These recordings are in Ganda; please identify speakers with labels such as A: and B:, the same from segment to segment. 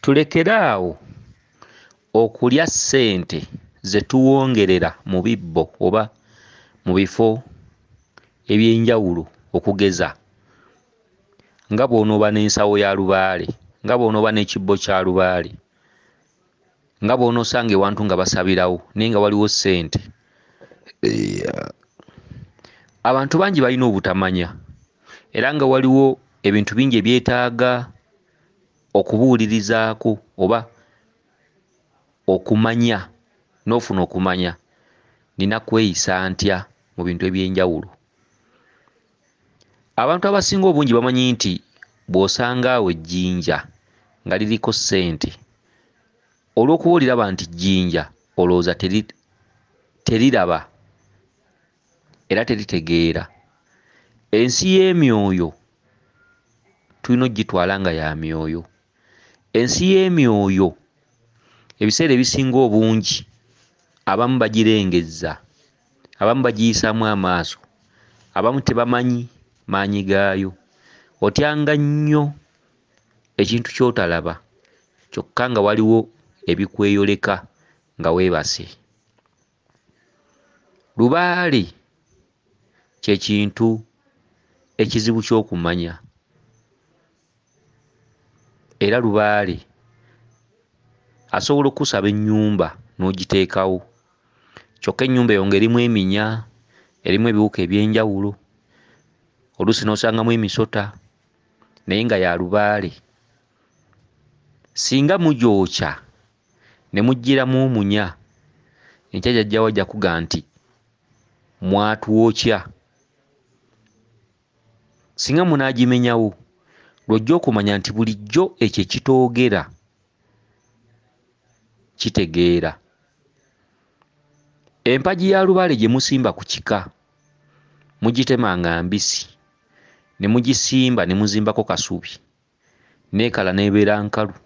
A: Tulekere awo okulya ssente ze tuwongerera mu bibbo oba mu bifo eby'enjawulo, okugeza nga bw'onooba n'ensawo ya lubaale, nga bw'onooba n'ekibbo kya lubaale, nga bw'onoosanga ewantu nga basabirawo naye nga waliwo ssente. Abantu bangi balina obutamanya era nga waliwo ebintu bingi ebyetaaga okubuulirizaako oba okumanya, n'ofuna okumanya nina kweyisa ntya mu bintu eby'enjawulo. Abantu abasinga obungi bamanyi nti bw'osanga awo ejjinja nga liriko ssente, olw'okuba oliraba nti jjinja olowooza teriraba era teritegeera. Ensi y'emyoyo tulina okugitwala nga ya myoyo. Ensi y'emyoyo ebiseera ebisinga obungi abamu bagirengezza, abamu bagiyisaamu amaaso, abamu tebamanyi maanyi gaayo. Otyanga nnyo ekintu ky'otalaba kyokka nga waliwo ebikweyoleka nga weebase. Lubaale kye kintu ekizibu ky'okumanya, era lubaale asobola okukusaba ennyumba n'ogiteekawo, kyokka ennyumba eyo ng'erimu eminya, erimu ebiwuka eby'enjawulo, oluusi n'osangamu emisota naye nga ya lubaale. Singa mugyokya ne muggyiramu omunya, enkya jjajjaawo ajja kugamba nti mwatwokya. Singa munaagimenyawo lw'ojja okumanya nti bulijjo ekyo ekitoogera kitegeera. Empagi ya lubaale gye musimba ku kika mugitema nga mbisi ne mugisimba ne muzimbako kasubi n'ekala n'ebeera nkalu,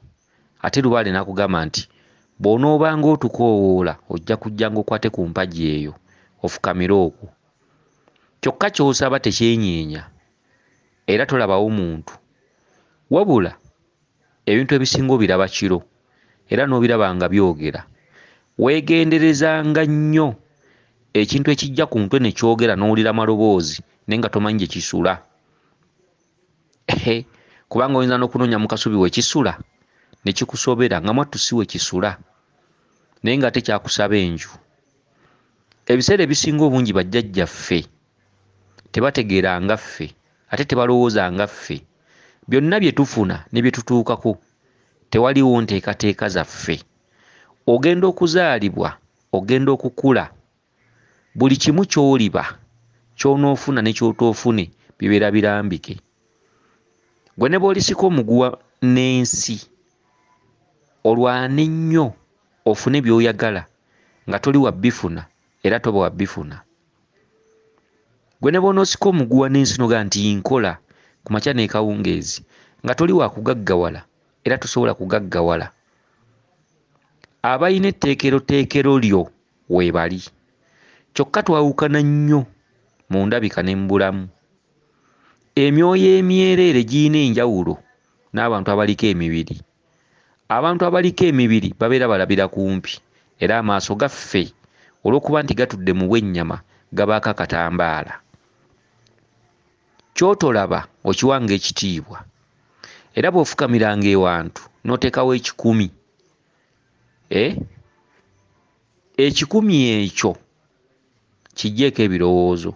A: ate lubaale n'akugamba nti bw'onoobanga otukoowoola ojja kujjanga okwate ku mpagi eyo ofukamire okwo. Kyokka ky'osaba tekyenyeenya era tolabawo muntu, wabula ebintu ebisinga obiraba kiro era n'obiraba nga byogera. Weegenderezanga nnyo ekintu ekijja ku mutwe ne kyogera n'owulira amaloboozi naye nga tomanyi gye kisula, kubanga oyinza n'okunoonya mu kasubi we kisula ne kikusobera nga mwattu si we kisula naye ng'ate kyakusaba enju. Ebiseera ebisinga obungi bajjajjaffe tebategeera nga ffe ate tebalowooza nga ffe. Byonna bye tufuna ne bye tutuukako tewaliwo nteekateeka zaffe. Ogenda okuzaalibwa, ogenda okukula, buli kimu ky'oliba, ky'onoofuna ne ky'otoofune bibeera birambike. Gwe ne bw'olisika omuguwa n'ensi, olwane nnyo ofune by'oyagala nga toli wa bifuna era toba wa bifuna. Gwe ne bw'onoosika omuguwa n'ensi n'ogamba nti nkola ku makya n'ekawungeezi nga toli wa kugaggawala era tosobola kugaggawala. Abalina etteekeroteekero lyo weebali, kyokka twawukana nnyo mu ndabika ne mu bulamu. Emyoyo emyereere girina enjawulo n'abantu abaliko emibiri. Abantu abaliko emibiri babeera balabira kumpi era amaaso gaffe olw'okuba nti gatudde mu bwennyama gabaako akatambaala. Ky'otolaba okiwanga ekitiibwa, era bw'ofukamiranga ewantu n'oteekawo ekikumi, ekikumi ekyo kiggyeeko ebirowoozo.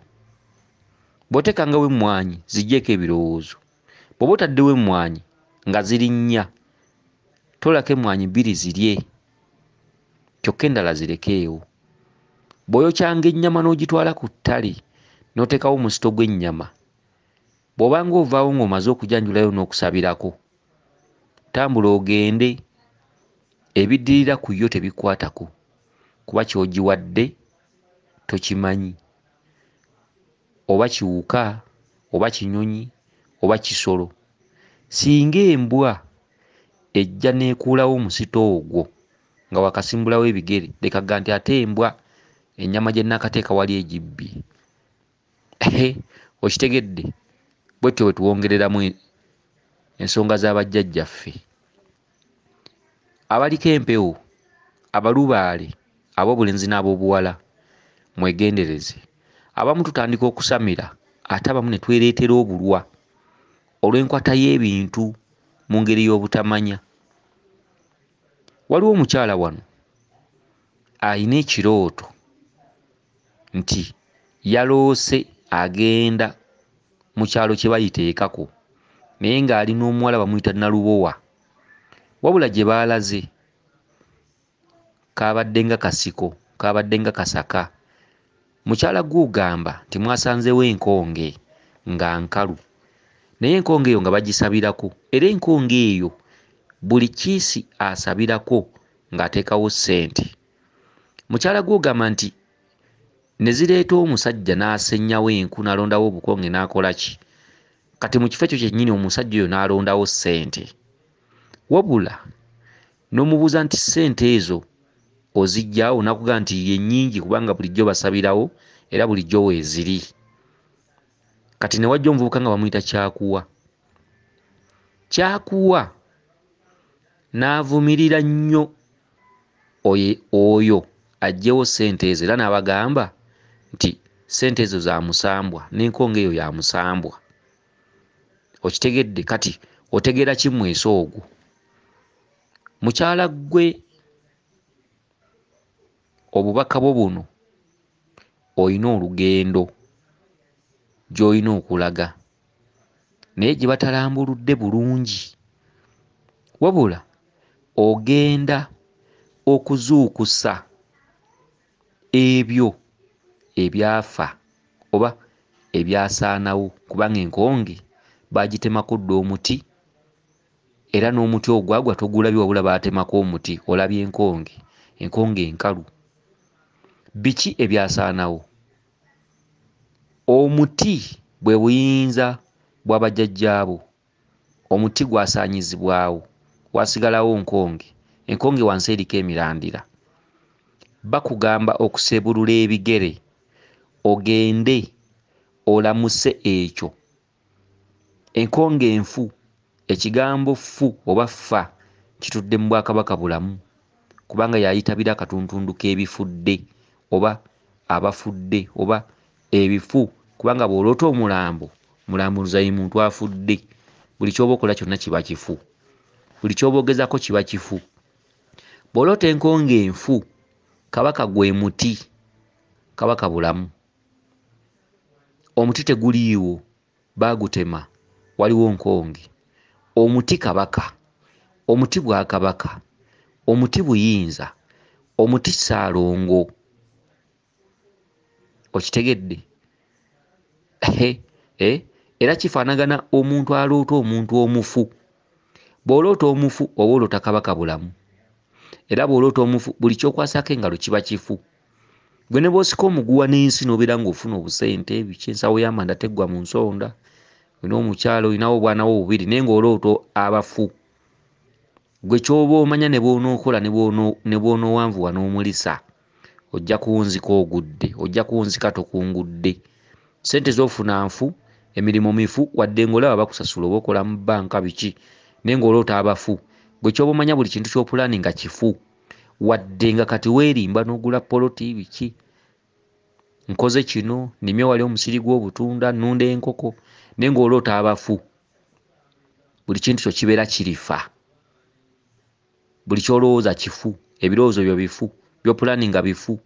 A: Bw'oteekangawo emmwanyi ziggyeeko ebirowoozo. Bw'oba otaddewo emmwanyi nga ziri nnya, toolako emmwanyi bbiri zirye kyokka endala zirekeewo. Bw'oyokyanga ennyama n'ogitwala ku ttale n'oteekawo omusito gw'ennyama, bw'obanga ovaawo ng'omaze okujanjulayo n'okusabirako, tambula ogende, ebiddirira ku yo tebikwatako kuba ky'ogiwadde tokimanyi, oba kiwuka oba kinyonyi oba kisolo. Singa embwa ejja n'ekuulawo omusito ogwo nga wakasimbulawo ebigere, leka ga nti ate embwa ennyama gye nnaakateeka wali egibbye. Okitegedde? Bwetyo bwe tuwongereramu ensonga za bajjajjaffe. Abaliko empewo, abalubaale, ab'obulenzi n'ab'obuwala, mwegendereze. Abamu tutandika okusamira, ate abamu ne twereetera obulwa olw'enkwata y'ebintu mu ngeri y'obutamanya. Waliwo omukyala wano alina ekirooto nti yaloose agenda mu kyalo kye bayita e Kako naye ng'ali n'omuwala bamuyita Nalubowa, wabula gye baalaze kaabadde nga kasiko, kaabadde nga kasaka. Mukyala ggwe ogamba nti mwasanzeewo enkonge nga nkalu naye enkonge eyo nga bagisabirako era enkonge eyo buli kiisi asabirako ng'ateekawo ssente. Mukyala ggwe ogamba nti ne zireeta omusajja n'asenyawo enku n'alondawo obukonge n'akola ki, kati mu kifo ekyo kyennyini omusajja oyo n'alondawo ssente. Wabula n'omubuuza nti ssente ezo oziggyawo, n'akugamba nti ye nnyingi kubanga bulijjo basabirawo era bulijjo weeziri. Kati ne wajja omuvubuka nga bamuyita Kyakuwa. Kyakuwa n'avumirira nnyo oyo aggyewo ssente ezo era n'abagamba nti ssente ezo za musambwa n'enkonge eyo ya musambwa. Okitegedde? Kati otegeera ki mweso ogwo? Mukyala ggwe obubaka bwo buno olina olugendo gy'olina okulaga naye gye batalambuludde bulungi, wabula ogenda okuzuukusa ebyo ebyafa oba ebyasaanawo kubanga enkonge baagitemako dda omuti era n'omuti ogwagwa togulabye wabula baatemako omuti, olabye enkonge, enkonge enkalu. Biki ebyasaanawo? Omuti bwe buyinza bwa bajjajjaabo, omuti gwasaanyizibwawo, wasigalawo nkonge, enkonge wansi eriko emirandira. Bakugamba okuseebulula ebigere ogende olamuse ekyo. Enkonge enfu, ekigambo ffu oba ffa kitudde mu bwakabaka bulamu kubanga y'ayitabira akatuntundu k'ebifudde oba abafudde oba ebifu, kubanga bw'oloota omulambo, mulambuza ye muntu afudde. Buli ky'oba okola kyonna kiba kifu, buli ky'oba ogezaako kiba kifu. Bw'oloota enkonge enfu, kabaka gwe muti, kabaka bulamu. Omuti teguliiwo, baagutema, waliwo nkonge. Omuti kabaka, omuti bwakabaka, omuti buyinza, omuti Ssaalongo. Okitegedde? Era kifaanagana omuntu aloota omuntu omufu. Bw'oloota omufu oba oloota kabaka bulamu, era bw'oloota omufu buli ky'okwasaako engalo kiba kifu. Gwe ne bw'osika omuguwa n'ensi n'obeera ng'ofuna obusente, biki, ensawo y'amanda teggwa mu nsonda, olina omukyala, olinawo obwana bwo bubiri, naye ng'oloota abafu. Gwe ky'oba omanya ne bw'onookola ne bw'onoowanvuwa n'omulisa, ojja kuwunzika ogudde, ojja kuwunzika tokungudde. Ssente z'ofuna nfu, emirimu mifu, wadde ng'olaba bakusasula oba okola mu bbanka biki, naye ng'oloota abafu. Gwe ky'oba omanya buli kintu ky'opulaani nga kifu, wadde nga kati weerimba n'ogula poloti biki, nkoze kino, nnimye wali omusiri gw'obutunda, nnunda enkoko, naye ng'oloota abafu. Buli kintu kyo kibeera kirifa, buli ky'olowooza kifu, ebirowoozo byo bifu, by'opulaani nga bifu,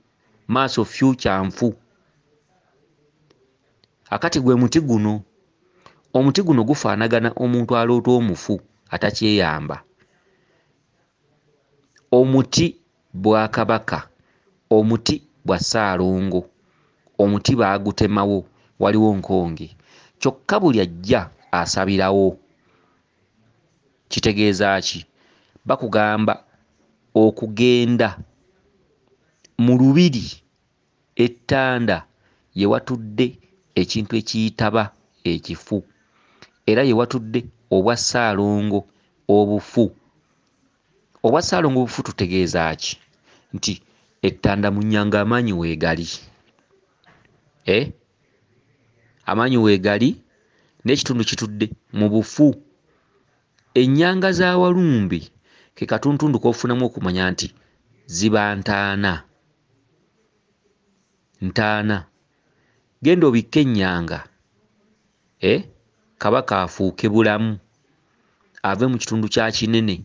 A: maaso future nfu. Akati gwe muti guno, omuti guno gufaanagana omuntu aloota omufu atakyeyamba. Omuti bwakabaka, omuti bwa Ssaalongo, omuti baagutemawo, waliwo nkonge. Kyokka buli ajja asabirawo. Kitegeeza ki? Bakugamba okugenda mu lubiri ettanda ye watudde ekintu ekiyitaba ekifu, era ye watudde obwa Ssaalongo obufu. Obwa Ssaalongo obufu tutegeeza ki? Nti ettanda mu nnyanga amaanyi weegali, amaanyi weegali n'ekitundu kitudde mu bufu. Ennyanga za Walumbe Ke katuntundu k'ofunamu okumanya nti ziba ntaana. Ntaana. Genda obikke ennyanga, Kabaka afuuke bulamu, ave mu kitundu kya Kinene,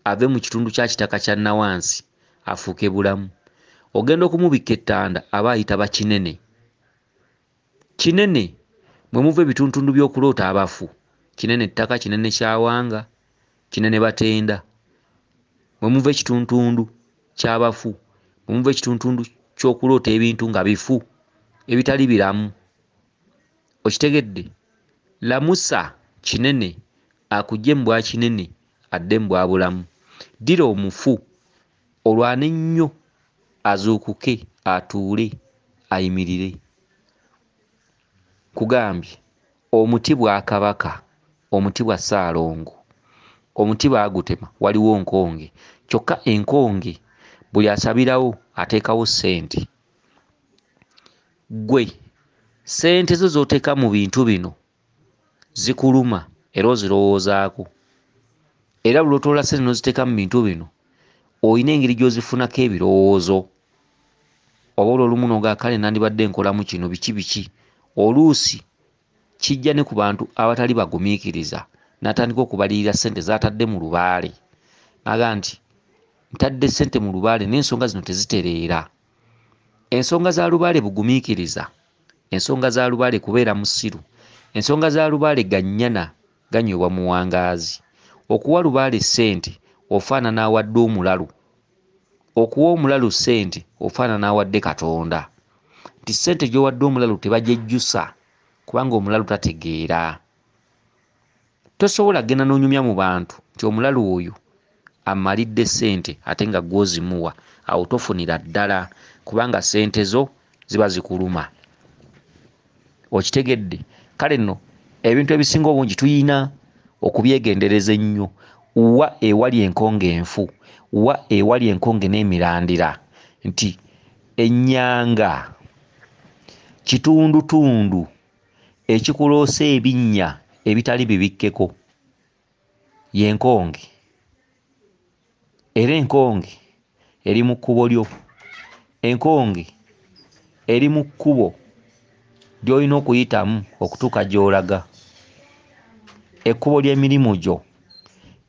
A: ave mu kitundu kya Kitaka kya Nawansi, afuuke bulamu. Ogenda okumubikka ettanda aba ayita Bakinene. Kinene mwe muva ebituntundu by'okuloota abafu. Kinene ttaka, Kinene kyawanga, Kinene batenda. Mwe muva ekituntundu ky'abafu, mwe muva ekituntundu ky'okuloota ebintu nga bifu, ebitali biramu. Okitegedde? Lamusa Kinene akuggye mu bwa Kinene adde mu bwa bulamu. Ddira omufu olwane nnyo azuukuke, atuule, ayimirire. Nkugambye omuti bwa Kabaka, omuti bwa Ssaalongo, omuti baagutema waliwo nkonge. Kyokka enkonge buli asabirawo ateekawo ssente. Ggwe ssente zo z'oteeka mu bintu bino zikuluma era ozirowoozaako. Era buli lw'otoola ssente n'oziteeka mu bintu bino olina engeri gy'ozifunako ebirowoozo. Oba olw'olumu n'ogamba kale nandibadde nkolamu kino biki biki. Oluusi kijja ne ku bantu abatali bagumiikiriza n'atandika okubalirira ssente z'atadde mu lubaale. N'agamba nti ntadde ssente mu lubaale n'ensonga zino tezitereera. Ensonga za lubaale bugumiikiriza, ensonga za lubaale kubeera musiru, ensonga za lubaale gannyana ganywebwa muwangaazi. Okuwa lubaale ssente ofaanana awadde omulalu. Okuwa omulalu ssente ofaanana awadde Katonda. Nti ssente gy'owadde omulalu tebagyejjusa kubanga omulalu tategeera. Tosobola kugenda n'onyumya mu bantu nti omulalu oyo amalidde ssente ate nga gw'ozimuwa. Awo tofunira ddala kubanga ssente zo ziba zikuluma. Okitegedde? Kale nno ebintu ebisinga obungi tuyina okubyegendereza ennyo. Wa ewali enkonge enfu, wa ewali enkonge n'emirandira nti ennyanga kitundutundu ekikuloosa ebinnya ebitali bibikkeko y'enkonge. Era enkonge eri mu kkubo lyo. Enkonge eri mu kkubo ly'olina okuyitamu okutuuka gy'olaga. Ekkubo ly'emirimu gyo,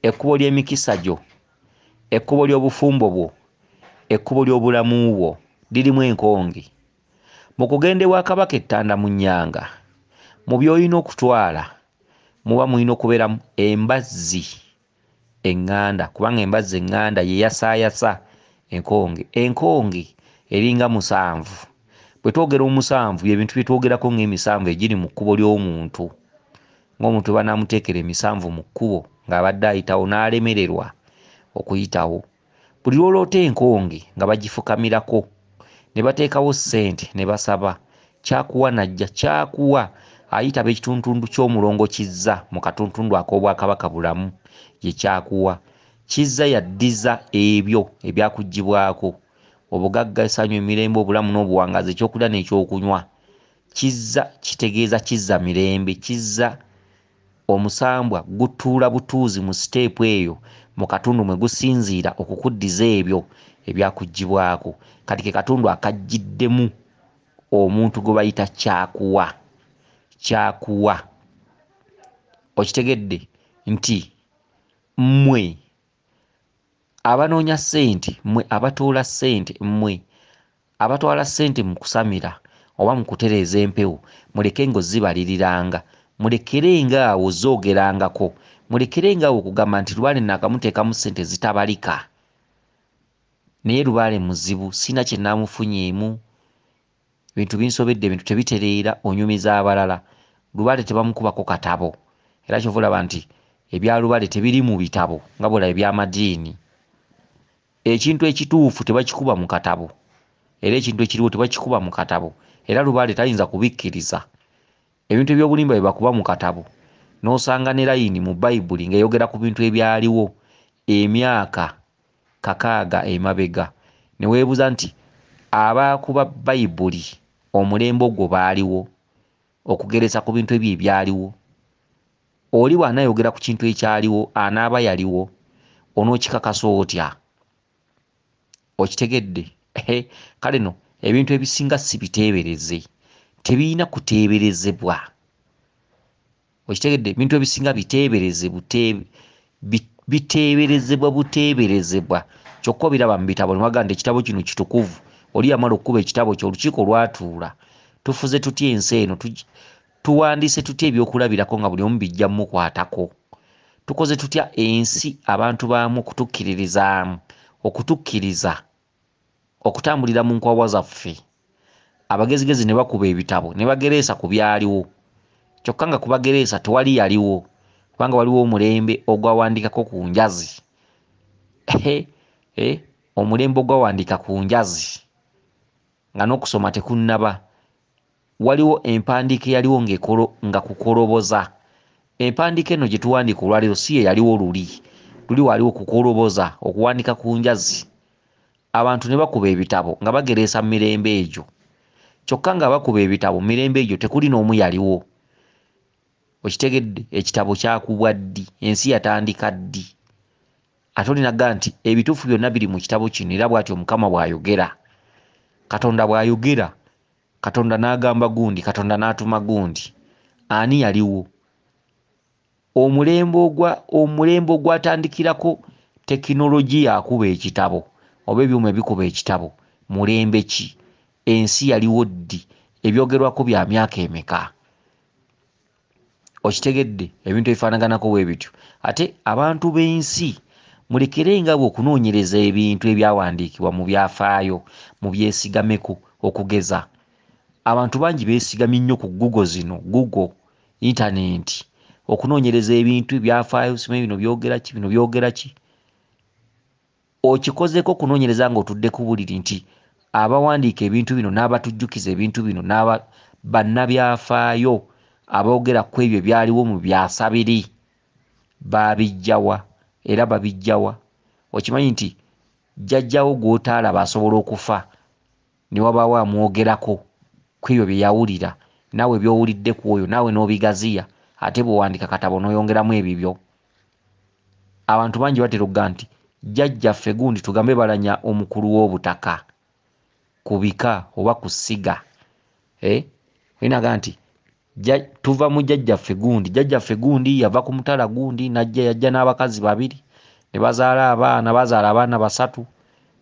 A: ekkubo ly'emikisa gyo, ekkubo ly'obufumbo bwo, ekkubo ly'obulamu bwo lirimu enkonge. Mu kugenda ewa Kabaka ettanda mu nnyanga, mu by'olina okutwala muba mulina okubeeramu embazzi eŋŋanda, kubanga embazzi eŋŋanda ye yasaayasa enkonge. Enkonge eringa musanvu. Bwe twogera omusanvu bye bintu bye twogerako ng'emisanvu egiri mu kkubo ly'omuntu. Ng'omuntu banaamuteekera emisanvu mu kkubo ng'abadde ayitawo n'alemererwa okuyitawo. Buli lw'oloota enkonge nga bagifukamirako ne bateekawo ssente ne basaba, kyakuwa n'ajja, kyakuwa ayitaba ekituntundu ky'omulongo Kizza mu katuntundu ak'Obwakabaka Bulamu ye kyakuwa. Kizza yaddiza ebyo ebyakuggyibwako, obugagga, essanyu, emirembe, obulamu n'obuwangaazi, ekyokulya n'ekyokunywa. Kizza kitegeeza kizza mirembe, kizza omusambwa gutuula butuuzi mu siteepu eyo mu katundu mwe gusinziira okukuddiza ebyo ebyakuggyibwako. Kati ke katundu akajjiddemu omuntu gwe bayita kyakuwa. Kyakuwa. Okitegedde nti mmwe abanoonya ssente, mmwe abatoola ssente, mmwe abatwala ssente mu kusamira oba mu kutereeza empewo, muleke ng'ozibaliriranga, mulekerenga awo zoogerangako, mulekerenga awo okugamba nti lubaale naakamuteekamu ssente zitabalika. Naye lubaale muzibu, sina kye naamufunyeemu, ebintu binsobedde, ebintu tebitereera, onyumiza abalala. Lubaale tebamukubako katabo. Era ky'ova olaba nti ebya lubaale tebiri mu bitabo nga bw'olaba eby'amadiini. Ekintu ekituufu tebakikuba mu katabo, era ekintu ekiriwo tebakikuba mu katabo, era lubaale tayinza kubikkiriza. Ebintu eby'obulimba bye bakuba mu katabo, n'osanga ne layini mu Bayibuli ng'eyogera ku bintu ebyaliwo emyaka 6 emabega, ne weebuuza nti abaakuba Bayibuli omulembe ogwo baaliwo okugeresa ku bintu ebyo ebyaliwo. Oli bw'anaayogera ku kintu ekyaliwo anaaba yaliwo. Onookikakasa otya? Okitegedde? Kale no ebintu ebisinga si biteebereze, tebirina kuteeberezebwa. Okitegedde? Ebintu ebisinga biteebereze biteeberezebwa buteeberezebwa. Kyokka obiraba mu bitabo ne bagamba nti ekitabo kino kitukuvu. Oli yamala okukuba ekitabo kye, olukiiko lwatuula, tufuze tutya ensi eno, tuwandiise tutya ebyokulabirako nga buli omu bijja mmukwatako, tukoze tutya ensi abantu baamu okutukkiririzaamu, okutukkiriza okutambulira mu nkwawa zaffe. Abagezigezi ne bakuba ebitabo ne bagereesa ku byaliwo, kyokka nga kubagereesa tewali yaliwo, kubanga waliwo omulembe ogwawandiikako ku njazi. Omulembe ogwawandiika ku njazi nga n'okusoma tekunnaba. Waliwo empandiika eyaliwo nga kukoloboza. Empandiika eno gye tuwandiika olwaleero si ye yaliwo luli. Luli waliwo kukoloboza, okuwandiika ku njazi. Abantu ne bakuba ebitabo nga bagereesa mu mirembe egyo, kyokka nga bakuba ebitabo mu mirembe egyo tekuli n'omu yaliwo. Okitegedde? Ekitabo kyakubwa ddi? Ensi yatandika ddi? Ate olinaga nti ebituufu byonna biri mu kitabo kino, era bw'atyo Mukama bw'ayogera, Katonda bw'ayogera, Katonda n'agamba gundi, Katonda n'atuma gundi. Ani yaliwo? Omulembe ogwatandikirako tekinologiya akuba ekitabo oba ebyuma ebikuba ekitabo mulembe ki? Ensi yaliwo ddi? Ebyogerwako bya myaka emeka? Okitegedde? Ebintu ebifaanaganako bwe bityo. Ate abantu b'ensi mulekere nga bwe okunoonyereza ebintu ebyawandiikibwa mu byafaayo mubyesigameko. Okugeza abantu bangi beesigamye nnyo ku Google zino, Google, internet, okunoonyereza ebintu ebyafaayo, simanyi bino byogera ki, bino byogera ki. Okikozeeko okunoonyereza ng'otudde ku buliri nti abawandiika ebintu bino n'abatujjukiza ebintu bino bannabyafaayo aboogera ku ebyo ebyaliwo mu byasa biri baabijjawa era babijjawa. Okimanyi nti jjajjawo gw'otaalaba asobola okufa ne wabaawo amwogerako ku ebyo bye yawulira, naawe by'owulidde ku oyo naawe n'obigaziya, ate bw'owandiika katabo n'oyongeramu ebibyo. Abantu bangi batera okugamba nti jjajjaffe gundi, tugambe balanya omukulu w'obutaka ku bika oba ku ssiga. Olinaga nti tuva mu jjajjaffe gundi, jjajjaffe gundi yava ku mutala gundi n'ajja, yajja n'abakazi babiri ne bazaala abaana, bazaala abaana basatu.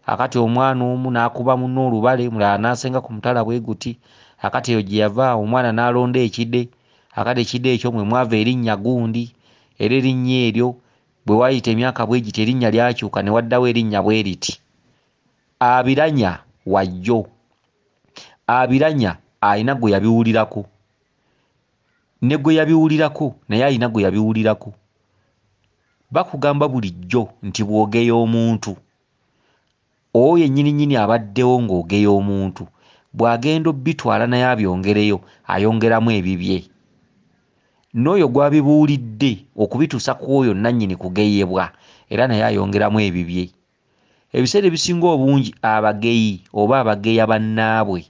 A: Akati omwana omu n'akuba munne olubale, mulala n'asenga ku mutala bwe guti. Akati eyo gye yava omwana n'alonda ekide, akati ekide ekyo mwe mwava erinnya gundi, era erinnya eryo bwe waayita emyaka bwe giti erinnya lyakyuka ne waddawo erinnya bwe riti. Abiranya wajjo, abiranya alina gwe yabiwulirako, ne gwe yabiwulirako naye alina gwe yabiwulirako. Bakugamba bulijjo nti bw'ogeya omuntu, oyo yennyini nnyini abaddewo ng'ogeya omuntu, bw'agenda obbitwala naye abyongereyo, ayongeramu ebibye. N'oyo gw'abibuulidde okubituusa ku oyo nannyini kugeyebwa, era naye ayongeramu ebibye. Ebiseera ebisinga obungi abageyi oba abageya bannaabwe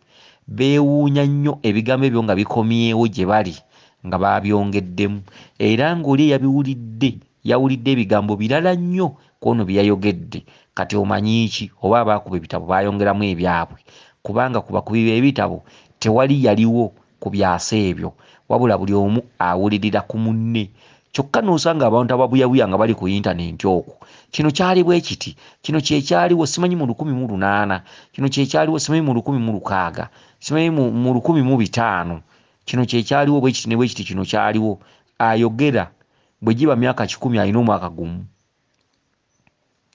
A: beewuunya nnyo ebigambo ebyo nga bikomyewo gye bali nga baabyongeddemu, era ng'oli eyabiwulidde yawulidde ebigambo birala nnyo ku ono bye yayogedde. Kati omanyi ki? Oba abaakuba ebitabo baayongeramu ebyabwe, kubanga ku bakubi b'ebitabo tewali yaliwo ku byasa ebyo, wabula buli omu awulirira ku munne. Kyokka n'osanga abantu ababuyabuya nga bali ku yintanenti okwo, kino kyali bwe kiti, kino kye kyaliwo simanyi mu 1800, kino kye kyaliwo simanyi mu 1600, simanyi mu 1500, kino kye kyaliwo bwe kiti ne bwe kiti, kino kyaliwo. Ayogera bwe giba myaka 100 alina omwaka gumu.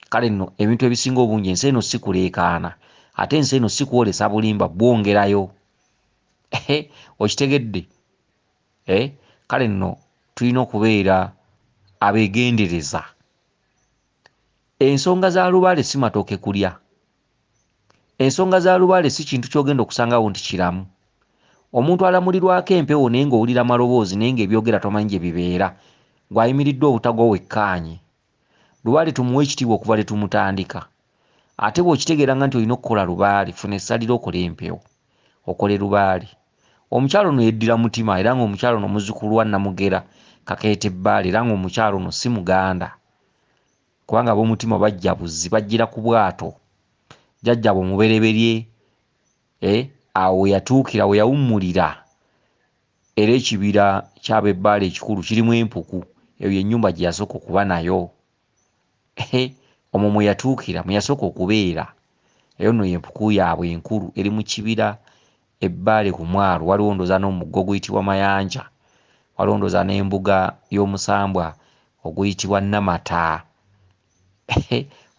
A: Kale nno ebintu ebisinga obungi ensi eno si kuleekaana, ate ensi eno si kwolesa bulimba, bwongerayo. Okitegedde? Kale nno tulina okubeera abeegendereza. Ensonga za lubaale si matooke kulya. Ensonga za lubaale si kintu ky'ogenda okusangawo nti kiramu. Omuntu alamulirwako empewo naye ng'owulira amaloboozi naye ng'ebyogera tomanyi gye bibeera, gw'ayimiriddwa obutagwa wekkaanye. Lubaale tumuwe ekitiibwa okuva lwe tumutandika. Ate bw'okitegeeranga nti olina okukola lubaale, funa essalira okole empewo, okole lubaale. Omukyalo ono yeddira mutima, era ng'omukyalo ono muzzukulu wa Namugera Kakeete Bbaale, era ng'omukyalo ono si Muganda. Kubanga ab'omutima bajja buzzi, bajjira ku bwato. Jjajjaabwe omubereberye awo we yatuukira, we yawummulira. Era ekibira ky'ab'Ebbaale ekikulu kirimu empuku. Eyo ye nnyumba gye yasooka okuba nayo. Omwo mwe yatuukira, mwe yasooka okubeera. Eyo nno y'empuku yaabwe enkulu eri mu kibira Ebbaale ku mwalo. Waliwo ndowooza n'omugga oguyitibwa Mayanja. Waliwo ndowooza n'embuga y'omusambwa oguyitibwa Namata.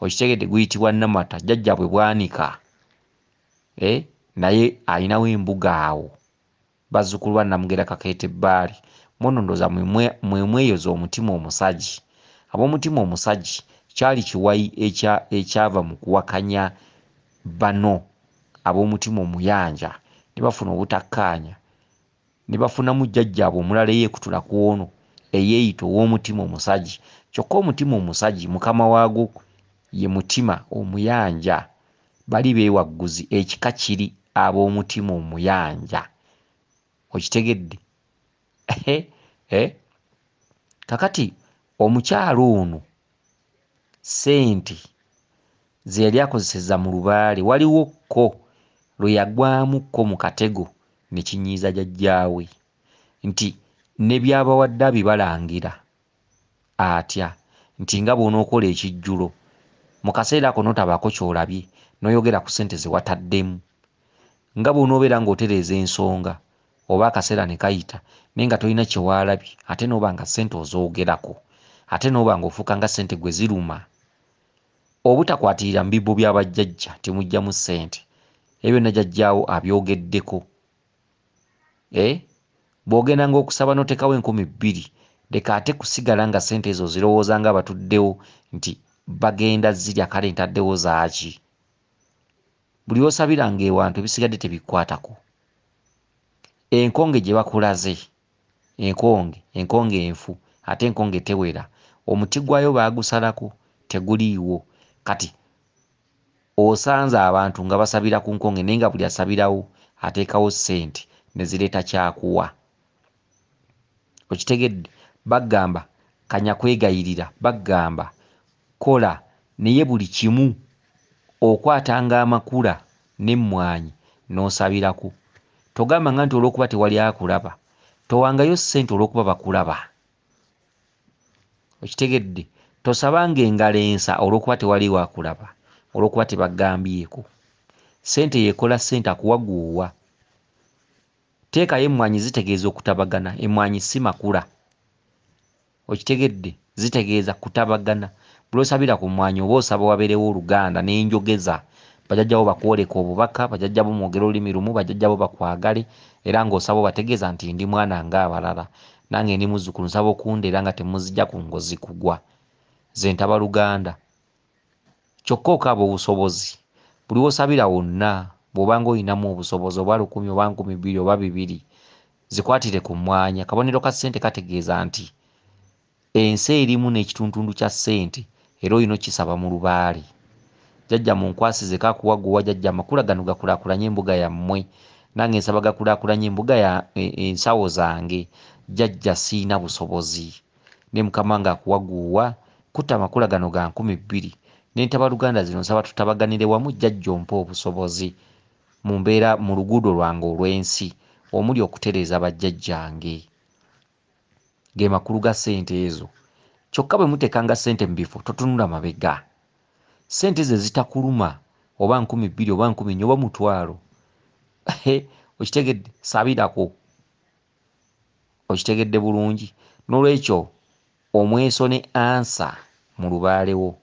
A: Okitegedde, guyitibwa Namata. Jjajjaabwe Bwanika naye alinawo embuga awo. Bazzukulu ba Namugera Kakeeto Ebbaale. Mwono ndowooza mwe mweyoza omutima omusagi. Ab'omutima omusagi kyali kiwayi ekyava mu kuwakanya bano ab'omutima omuyanja ne bafuna obutakkaanya ne bafunamu jjajjaabwe omulala eyeekutula ku ono eyeeyita ow'omutima omusagi. Kyokka omutima omusagi mukama waagwo ye mutima omuyanja. Bali beewagguzi, ekika kiri ab'omutima omuyanja. Okitegedde? Kakati omukyala ono ssente ze yali akozeseza mu lubaale waliwo kko lwe yagwamu kko mu katego ne kinyiiza jjajjaawe nti ne by'abawadde abibalangira atya nti nga bw'onookola ekijjulo mu kaseera ako n'otabaako ky'olabye n'oyogera ku ssente ze wataddemu, nga bw'onoobeera ng'otereeza ensonga oba akaseera ne kayita naye nga tolina kye waalabye ate n'oba nga ssente ozoogerako ate n'oba ng'ofuuka nga ssente gwe ziruma. Obutakwatirira mu bibbo bya bajjajja temuggyamu ssente. Ebyo byonna jjajjaawo abyogeddeko. Bw'ogendanga okusaba n'oteekawo 2000 leka ate kusigala nga ssente ezo ozirowooza nga abatuddewo nti bagenda zirya kale ntaddewo zaaki. Buli lw'osabiranga ewantu ebisigadde tebikukwatako. Enkonge gye bakulaze, enkonge, enkonge enfu ate enkonge tewera. Omuti gwayo baagusalako teguliiwo. Kati osanze abantu nga basabira ku nkonge naye nga buli asabirawo ateekawo ssente ne zireeta kyakuwa. Okitegedde? Bagamba kanya kwegayirira, bagamba kola naye buli kimu okwatanga amakula n'emmwanyi n'osabirako. Togambanga nti olw'okuba tewali akulaba. Towangayo ssente olw'okuba bakulaba. Okitegedde? Tosabanga engalo ensa olw'okuba tewaliiwo akulaba, olw'okuba tebagambyeko. Ssente y'ekola ssente akuwa gw'owa. Teekayo emmwanyi zitegeeza okutabagana. Emmwanyi si makula. Okitegedde? Zitegeeza kutabagana. Buli osabira ku mmwanyi oba osaba wabeerewo oluganda n'enjogeza. Bajjajjabo bakwoleka obubaka, bajjajjabo mwogere olulimi lumu, bajjajjabo bakwagale era ng'osaba obategeeza nti ndi mwana ng'abalala. Nange ndi muzzukulu nsaba okundera nga temuzija ku ngozi kugwa. Nze ntaba Luganda. Kyokka okaaba obusobozi. Buli w'osabira wonna bw'obanga olinamu obusobozi oba 1000 oba 2000 oba 2000 zikwatire ku mmwanyi. Akabonero ka ssente kategeeza nti ensi erimu n'ekituntundu kya ssente era olina okukisaba mu lubaale. Jjajja munkwasize kakuwaguwa jjajja amakula gano gakulaakulanye embuga yammwe. Nange nsaba gakulaakulanye embuga ya ensawo zange. Jjajja siina busobozi. Ne Mukama ng'akuwaguwa kutta amakula gano ga 2000. N'entaba Luganda zino nsaba tutabaganire wamu jjajja ompe obusobozi mu mbeera mu luguudo lwange olw'ensi omuli okutereeza bajjajjange. Ge makulu ga ssente ezo. Kyokka bwe muteekanga ssente mu bifo totunula mabega. Ssente ezo ezitakuluma oba 2000 oba 4000 oba 500. Okitegedde? Sabirako. Okitegedde bulungi. N'olwekyo omweso ne ansa mu lubaalewo.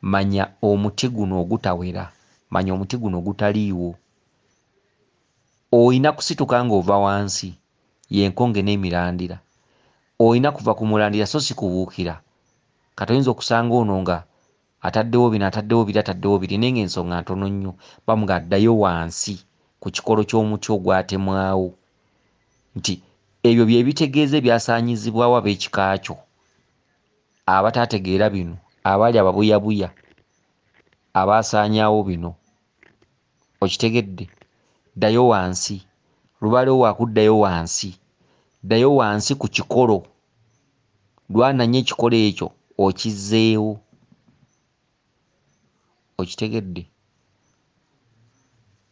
A: Manya omuti guno ogutawera, manya omuti guno ogutaliiwo. Olina kusituka ng'ova wansi, y'enkonge n'emirandira. Olina kuva ku mulandira so si kubuukira. Kati oyinza okusanga ono nga ataddewo bino, ataddewo biri, ataddewo biri naye ng'ensonga ntono nnyo. Bamuga addayo wansi ku kikolo ky'omuti ogwatemwawo nti ebyo bye bitegeeza ebyasaanyizibwawo ab'ekika kyo abataategeera bino, abaali ababuyabuya abaasaanyaawo bino. Okitegedde? Ddayo wansi. Lubaalewo waakuddayo wansi. Ddayo wansi ku kikolo. Lwana nnyo ekikolo ekyo okizzeewo. Okitegedde?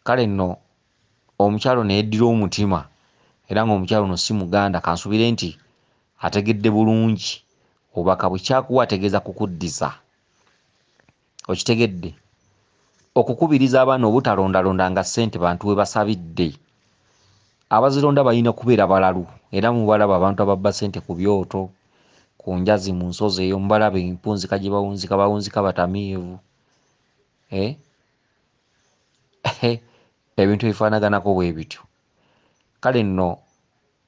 A: Kale nno omukyalo ne yeddira omutima, era ng'omukyalo ono si Muganda, kansuubire nti ategedde bulungi obubaka bwe. Kyakuwa ategeeza kukuddiza. Okitegedde? Okukubiriza abaana obutalondalondanga ssente bantu we basabidde. Abazironda balina kubeera balalu, era mubalaba abantu ababba ssente ku byoto, ku njazi, mu nsozi eyo, mubalaba empunzika gye bawunzika, bawunzika batamiivu. Ebintu ebifaanaganako bwe bityo. Kale nno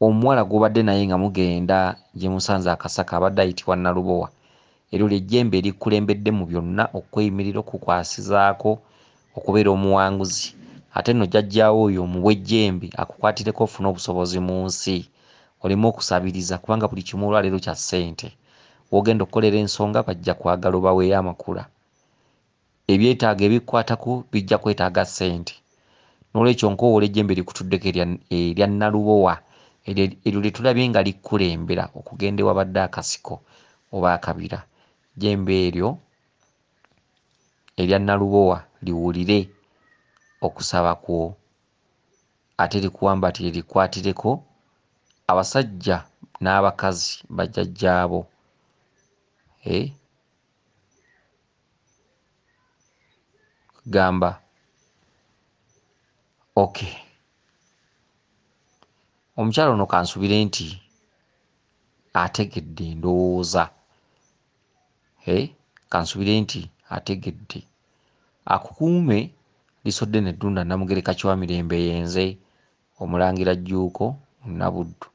A: omuwala gw'obadde naye nga mugenda gye musanze akasaka abadde ayitibwa Nalubowa, eryo ly'ejjembe erikkulembedde mu byonna okweyimirira okukwasizaako okubeera omuwanguzi. Ate nno jjajjaawo oyo omuwe ejjembe akukwatireko ofune obusobozi mu nsi, oleme okusabiriza kubanga buli kimu olwaleero kya ssente. W'ogenda okukolera ensonga bajja kwagala obaweeyo amakula. Ebyetaago ebikukwatako bijja kwetaaga ssente. Noolwekyo nkoowoola ejjembe erikutuddeko erya Nalubowa, eryo lye tulabye nga likkulembera okugenda ewabadde akasiko oba akabira. Jjembe eryo erya Nalubowa liwulire okusaba kwo ate likuwambaatire likukwatireko abasajja n'abakazi bajjajjaabo. Gamba okay. Omukyala ono kansubire nti ategedde ndowooza. Kansubire nti ategedde. Akukuume Lisodde ne Ddunda Namugereka Kiwamirembe yenze Omulangira Jjuuko Munnabuddu.